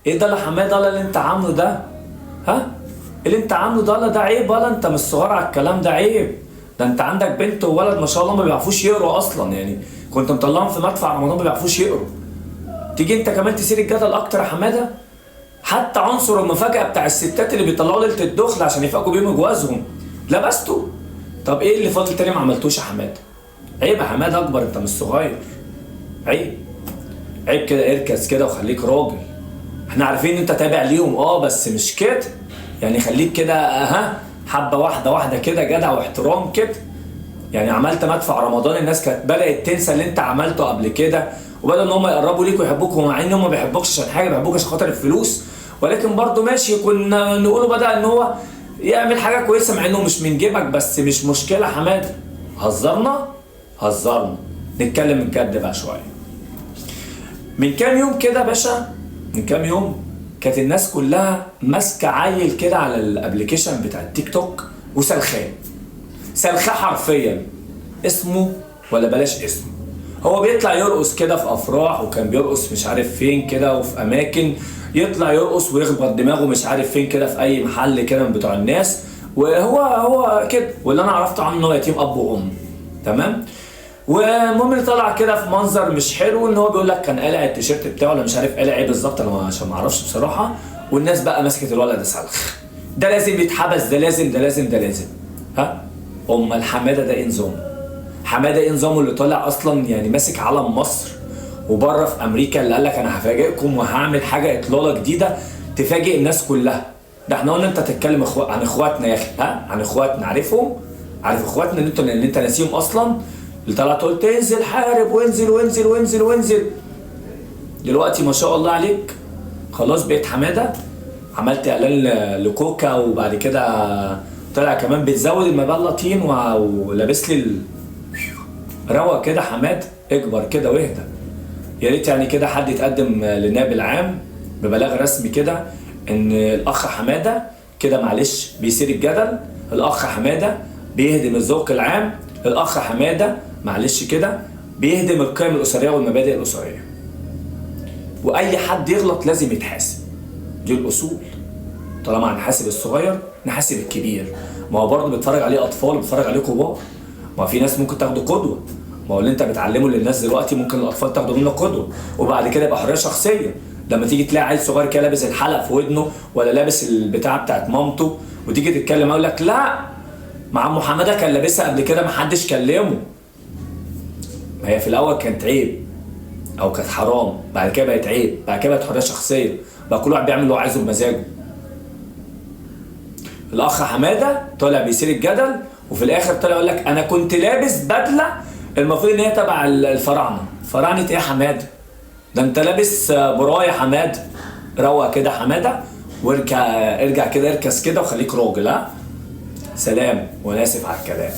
ايه ده يا حمادة اللي انت عامله ده؟ ها؟ اللي انت عامله ده ده عيب، ولا انت مش صغير على الكلام ده؟ عيب. ده انت عندك بنت وولد ما شاء الله ما بيعرفوش يقروا اصلا، يعني كنت مطلعهم في مدفع رمضان ما بيعرفوش يقروا. تيجي انت كمان تثير الجدل اكتر يا حمادة؟ حتى عنصر المفاجاة بتاع الستات اللي بيطلعوا ليلة الدخل عشان يفاجئوا بيهم جوازهم لبسته. طب ايه اللي فاضل تاني ما عملتوش يا حمادة؟ عيب يا حمادة، اكبر، انت مش صغير. عيب عيب كده، اركز كده وخليك راجل. احنا عارفين ان انت تابع ليهم بس مش كده يعني، خليك كده ها حبه واحدة واحدة كده، جدع واحترام كده. يعني عملت مدفع رمضان، الناس كانت بدات تنسى اللي انت عملته قبل كده، وبدأوا ان هم يقربوا ليك ويحبوك، ومع ان هم ما بيحبوكش عشان حاجة، بيحبوك عشان خاطر الفلوس، ولكن برضه ماشي كنا نقوله بدأ ان هو يعمل حاجة كويسة مع انه مش من جيبك، بس مش مشكلة حمادة. هزرنا هزرنا، نتكلم الجد بقى شوية. من كام يوم كده يا باشا، من كام يوم كانت الناس كلها ماسكه عيل كده على ال application بتاع التيك توك وسلخاه، سلخاه حرفيا. اسمه ولا بلاش اسمه، هو بيطلع يرقص كده في افراح، وكان بيرقص مش عارف فين كده وفي اماكن، يطلع يرقص ويخبط دماغه مش عارف فين كده في اي محل كده من بتوع الناس، وهو هو كده. واللي انا عرفته عنه ان هو يتيم اب وام، تمام. والمهم اللي طلع كده في منظر مش حلو، ان هو بيقول لك كان قالع التيشيرت بتاعه ولا مش عارف قالع ايه بالظبط، انا عشان ما اعرفش بصراحة. والناس بقى مسكت الولد ده سلخ، ده لازم يتحبس، ده لازم ده لازم ده لازم. ها امال حمادة ده ايه نظامه؟ حمادة ايه نظامه اللي طالع اصلا يعني ماسك علم مصر وبره في امريكا، اللي قال لك انا هفاجئكم وهعمل حاجة اطلالة جديدة تفاجئ الناس كلها. ده احنا قلنا انت تتكلم عن اخواتنا يا اخي، ها عن اخواتنا، عارفهم؟ عارف اخواتنا اللي انت ناسيهم اصلا، اللي طلعت قلت انزل حارب وانزل وانزل وانزل وانزل. دلوقتي ما شاء الله عليك خلاص بقيت حمادة، عملت اعلان لكوكا، وبعد كده طلع كمان بتزود المبلة طين ولابس لي روق كده حماد، اكبر كده واهدى. يا ريت يعني كده حد يتقدم للنائب العام ببلاغ رسمي كده ان الاخ حمادة كده معلش بيثير الجدل، الاخ حمادة بيهدم الذوق العام، الاخ حمادة معلش كده بيهدم القيم الاسرية والمبادئ الاسرية. واي حد يغلط لازم يتحاسب، دي الاصول. طالما هنحاسب الصغير نحاسب الكبير، ما هو برضه بيتفرج عليه اطفال وبيتفرج عليه كبار، ما في ناس ممكن تاخده قدوة. ما هو اللي انت بتعلمه للناس دلوقتي ممكن الاطفال تاخده منه قدوة، وبعد كده يبقى حرية شخصية. لما تيجي تلاقي عيل صغير كده لابس الحلق في ودنه ولا لابس البتاعه بتاعت مامته، وتيجي تتكلم يقول لك لا مع عمو حمادة كان لابسها قبل كده ما حدش كلمة. ما هي في الاول كانت عيب او كانت حرام، بعد كده بقت عيب، بعد كده بقت حرية شخصية، بقى كل واحد بيعمل اللي هو عايزه بمزاجه. الاخ حمادة طالع بيثير الجدل، وفي الاخر طالع يقول لك انا كنت لابس بدله المفروض ان هي تبع الفراعنة. فراعنه ايه يا حمادة؟ ده انت لابس برايه يا حمادة. روق كده حمادة وارجع، ارجع كده، اركز كده وخليك راجل. ها سلام، وانا اسف على الكلام.